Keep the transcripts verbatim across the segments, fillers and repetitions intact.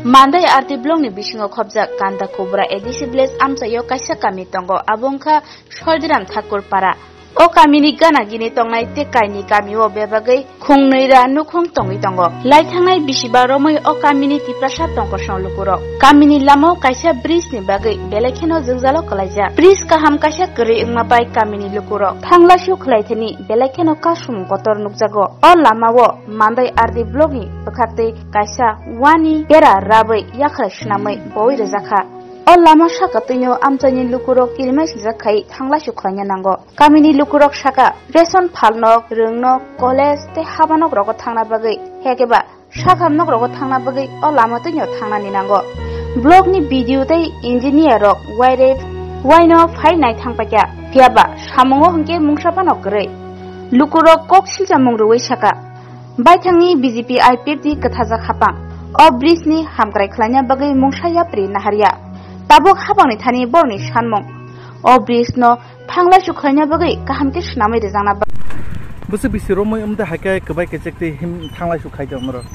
Mandai R D block ni bisingo khobjak Kanda Kubra A D C village amchaio kaisa kami tongo, abo wngkha Sodiram Thakur Para. O kamini gana gini tongnai tei kaini kamio bebagwi khungnwi ra nukhung tongwi tongo. Laithangnai bisiba romwi o kamini Tiprasa tongkosong lukurok kamini lamao kaisa bridge ni bagwi belai kheno jwngjalo kwlaijak. Bridge kaham kaisa kwrwi wngma bai kamini lukurok thanglaisu khwlaithani belai kheno kasumung kotor nukjago. O lamao Mandai R D block ni bwkhaktwi kaisa wani bera rabwi yakhlai swnamwi bowi rwjakha. O lama saka twino amchaini lukurok kirimai swijak khai thanglaisu khwlaina nango. Kamini lukurok saka, ration phalnok, rwngnok, college tei habanok rogo thangna bagwi, hekeba sakhamnok rogo thangna bagwi o lama twino thangnani nango. Block ni B D O tei engineer rok wairep waino phai naithang paikha, phiyaba samungo hwnkhe mungsa phano kwrwi. Lukurok kok silchamung rwui saka, baithangni B J P I P F T kwthajak hapang o bridge ni hamkrai khwlaina bagwi mungsa yapri naharya. Tabuk hapangni thani borokni sanmung o bridge no thanglaisu khwlaina bagwi kaham khe swnamwi rwjakna bagwi. Bwswk bisi romwi wngde hai khe kwbai kechek twi him thanglaisu khai tong norok?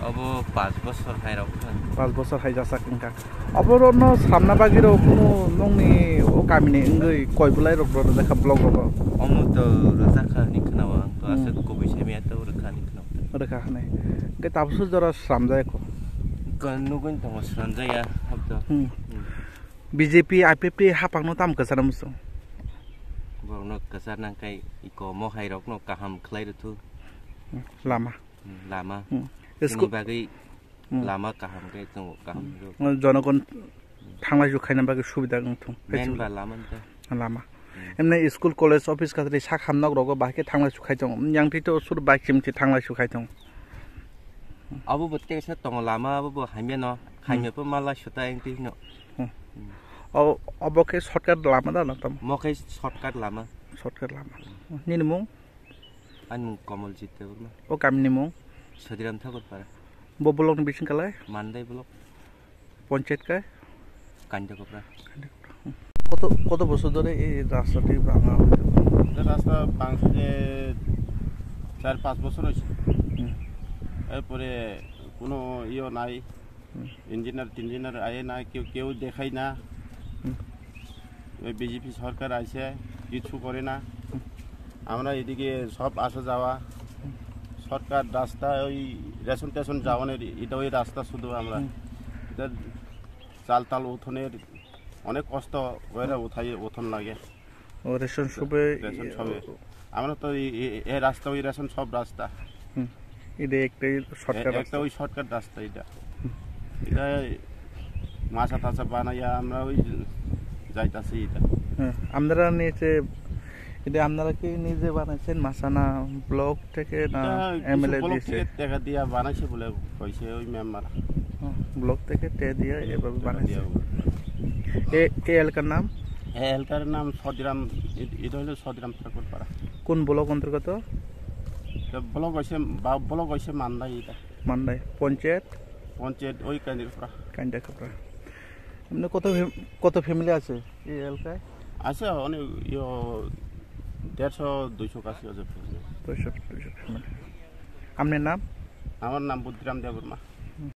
Obo panch bochor hai rok kha. Panch bochor hai jasak wngkha. Oborokno samna bagwi rok kunu nokni o kamini wngwi koi bwlai rok rwjakha block rogo? Omo to rwjakha hinwi khwnao ang to. Hmm. Aswk kubui samiya to rwkha hinwi khwnao. Rwkha hinwi. Hwnkhe tabukhe jora sramjak kho. Ko-, nugwi tongo sramjaya habto. Hmm. Hmm. B J P I P F T hapangno tamo kwchar muchung? Borokno kwchar nangkhai iko mohai rokno kaham khlai rwthu. Hmm. Lama. Hmm, lama. Hmm. Chini bagwi Hmm. lama kaham khe tongo, kaham rw. Hmm. Jonogon thanglaisu khaina bagwi subida wngthung. Lama. Lama. Hmm. Emne school, college, office, kachari sak hamnok rogo bahai khe thanglaisu khai tongo. Yang twi to sur bike chimchi thanglaisu khai tongo. Abo bo tesa tongo lama, abo bo hamya no, Hmm. hamya po mala suta yang twi no. Hmm. Hmm. O, obo khe shortcut lama da na tam? Mo khe shortcut lama. Shortcut lama. Nini mung? Ani mung Komoljit Debbarma. O kamini mung? Sodiram Thakur Para. Bo block ni bising kalai? Mandai block. Panchayat kai? Kandakopra. কত, কত বছর ধরে এই রাস্তাটি ভাঙা হয়েছে? এটা রাস্তা ভাঙছে যে চার পাঁচ বছর হয়েছে। হুম। এরপরে কোনো ইয়ে নাই। হুম। ইঞ্জিনিয়ার টিঞ্জিনিয়ার আয় না, কেউ, কেউ দেখাই না। হুম। ওই বিজেপি সরকার আইছে, কিছু করে না। হুম। আমরা এদিকে সব আসা যাওয়া, হুম। শর্টকাট রাস্তা, ওই রেশন টেশন যাওয়ানোর, এটা ওই রাস্তা শুধু আমরা। হুম। এটা চাল টাল উঠোনের অনেক কষ্ট করে উঠাই, উঠোন লাগে। ও, রেশন শপে রেশন শপে। আমরা তো এই, এই, এই রাস্তা, ওই রেশন সব রাস্তা। হুম। এটা একটাই এ-, শর্টকাট একটা রাস্তা। ওই শর্টকাট রাস্তা এটা। হুম। এটা মাচা টাচা বানাইয়া আমরা ওই যাইতাছি এটা। হ্যাঁ, আপনারা নিচে, এটা আপনারা কি নিজে বানাইছেন? মাচা না ব্লক থেকে না এটা কিছু এমএলএ ব্লক দিয়েছে? থেকে টাকা দিয়া বানাইছে বলে কইছে ওই মেম্বার। হুম, ব্লক থেকে টাকা দিয়ে এভাবে টাকা বানাইছে। দিয়া। এ, এই এলাকার নাম? এই এলাকার নাম সদিরাম, এ-, এটা হলো সদিরাম ঠাকুরপাড়া। কোন ব্লক অন্তর্গত? এটা ব্লক হইছে, বা-, ব্লক হইছে মান্দাই এটা। মান্দাই। পঞ্চায়েত? পঞ্চায়েত ওই কান্দিরপাড়া। কান্দিরপাড়া। এমনি কত ফ্যাম-, কত ফ্যামিলি আছে এই এলাকায়? আছে অনেক, ইয়ো, দেড়শো, দুইশো কাছাকাছি আছে ফ্যামিলি। দুইশো, দুইশো ফ্যামিলি। আপনার নাম? আমার নাম বুদ্ধিরাম দেববর্মা।